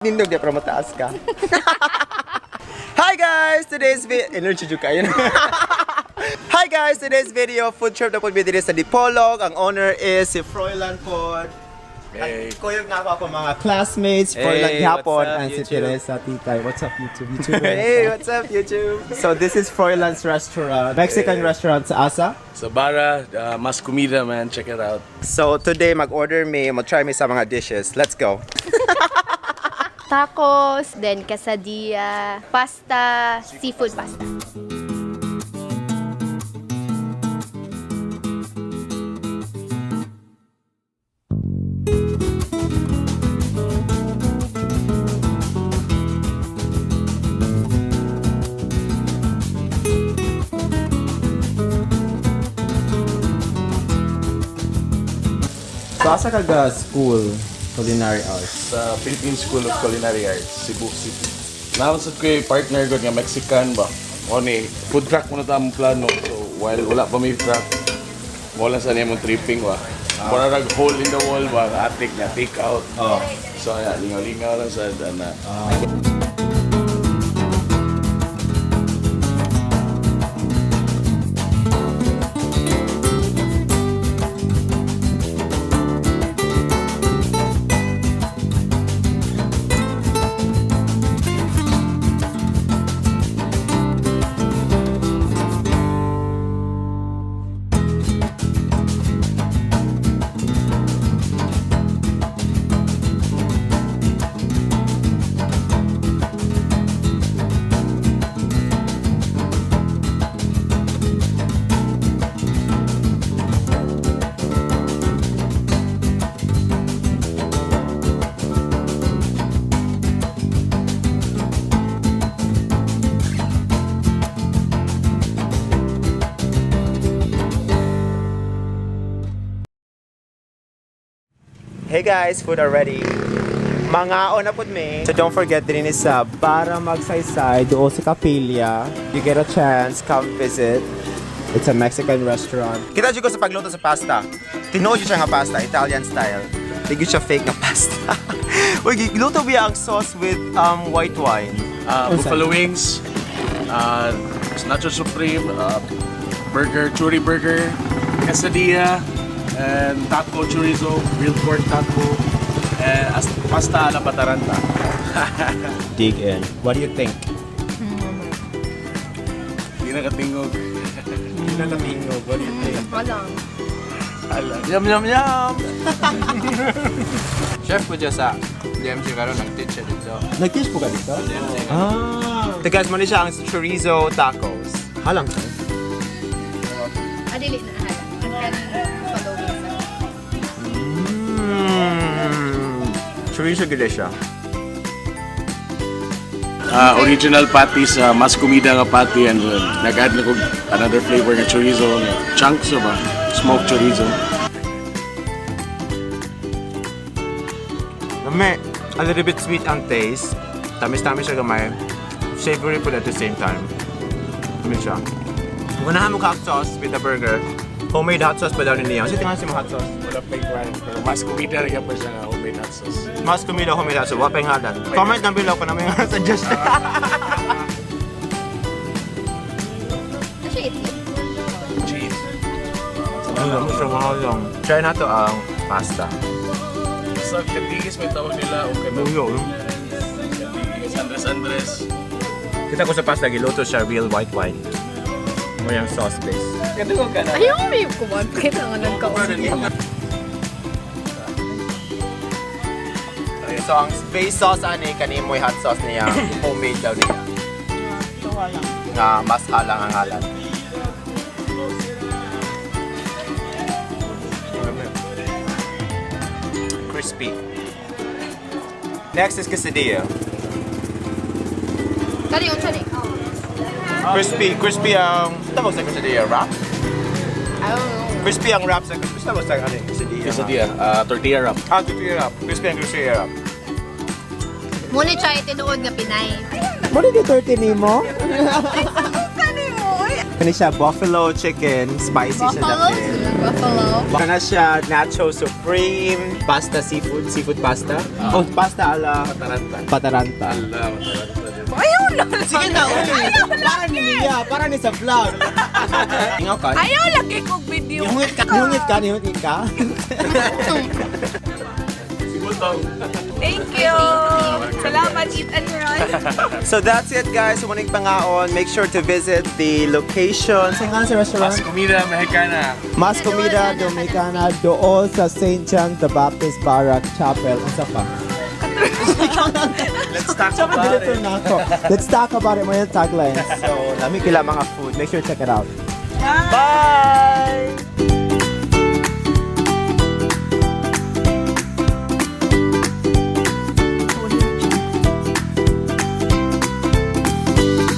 Nindog di pero mataas ka. Hi guys! Today's video. Energy jud kayo. Hi guys! Today's video, food trip na po diri sa Dipolog. Ang owner is si Froilan pod. Hey. Kuyog na ako mga classmates, Froilan Hey, Gihapon, what's up, and si YouTube? Teresa Titay. What's up, YouTube? YouTube. Hey, what's up, YouTube? So this is Froilan's restaurant, Mexican restaurant sa Asa. Sa Barra, Mas Comida, man. Check it out. So today, mag-order me, mag-try me sa mga dishes. Let's go. Tacos, then quesadilla, pasta, seafood pasta. So asa ka ga school culinary arts? Sa Philippine School of Culinary Arts, Cebu City. Naman ko yung partner ko nga Mexican ba. O ni, food truck muna ta among plano. So, while wala pa may truck, wala sa niya mong tripping ba. Mura nag hole in the wall ba, attic niya, take out. Oh. So, ayan, lingaw-lingaw lang sa ana. Hey guys, food already. Mangaon na pud mi. So don't forget din is sa Barra Magsaysay duol sa Kapilya. You get a chance, come visit. It's a Mexican restaurant. Kita jud ko sa pagluto sa pasta. Tinuod jud siya nga pasta, Italian style. Di jud siya fake nga pasta. Uy, gigluto biya ang sauce with white wine. Buffalo wings, Nacho Supreme, burger, churi burger, quesadilla, and taco chorizo, grilled pork taco, and pasta alla bataranta. Dig in. What do you think? Hindi nakatingog. Hindi nakatingog. What do you think? Walang. Ala. Yum, yum, yum! Chef ko dyan sa DMC karon nag-teach siya dito. Nag-teach po ka dito? DMC. Ah. So guys, mo siya ang chorizo tacos. Halang ka. Adili na hala. Ang kaning following sa. Chorizo gud siya. Original patty sa Mas Comida nga patty and then nag-add na kog another flavor nga chorizo, nga chunks ba? Smoked chorizo. Lami, a little bit sweet ang taste. Tamis-tamis siya gamay. Savory po at the same time. Lami siya. Gunahan mo ka ang sauce with the burger. Homemade hot sauce pa daw niya. Kasi tingnan si mo hot sauce. Wala pa yung pero Mas Comida rin pa siya nga homemade hot sauce. Mas Comida homemade hot sauce. Wala pa yung ngalan. Comment down below kung ano yung suggestion. Ano siya itlog? Cheese. Ano mo siya mahal lang. Try na to ang pasta. Sa Katiis may tawag nila o kanang Luyo. Katiis, Andres Andres. Kita ko sa pasta, giluto siya real white wine. Mo yung sauce base. Kadungog ka na. Ayaw may kuwan. Kita nga nagkaon. So ang base sauce ani kani mo'y hot sauce niya, homemade daw niya. Nga mas halang ang alat. Crispy. Next is quesadilla. Kani unsa ni? Crispy, crispy ang tawag sa quesadilla wrap? I don't know. Crispy ang wrap sa crispy tawag sa ano quesadilla. Quesadilla, tortilla wrap. Ah, tortilla wrap. Crispy ang tortilla wrap. Muna siya tinuod nga Pinay. Mo ni 30 nimo? Kani mo? Kani siya buffalo chicken, spicy siya Buffalo? dapit. Buffalo. Kana siya nacho supreme, pasta seafood, seafood pasta. Oh, pasta ala Pataranta. pataranta. Ala, mataranta. Ayaw na. Sige na, uli. Para ni Mia, para ni sa vlog. Ingaw ka. Ayaw lagi kog video. Nihungit ka, nihungit ka, nihungit ka. Sigutong. Thank you. Salamat, Eat and Run. So that's it, guys. Kung pangaon, make sure to visit the location. Saan nga sa restaurant? Mas comida mexicana. Mas Comida Dominicana doon sa St. John the Baptist Barrack Chapel. Unsa pa? Let's talk Sama about dito it. na ako. Let's talk about it. Mga tagline. So, lami kila mga food. Make sure to check it out. Bye!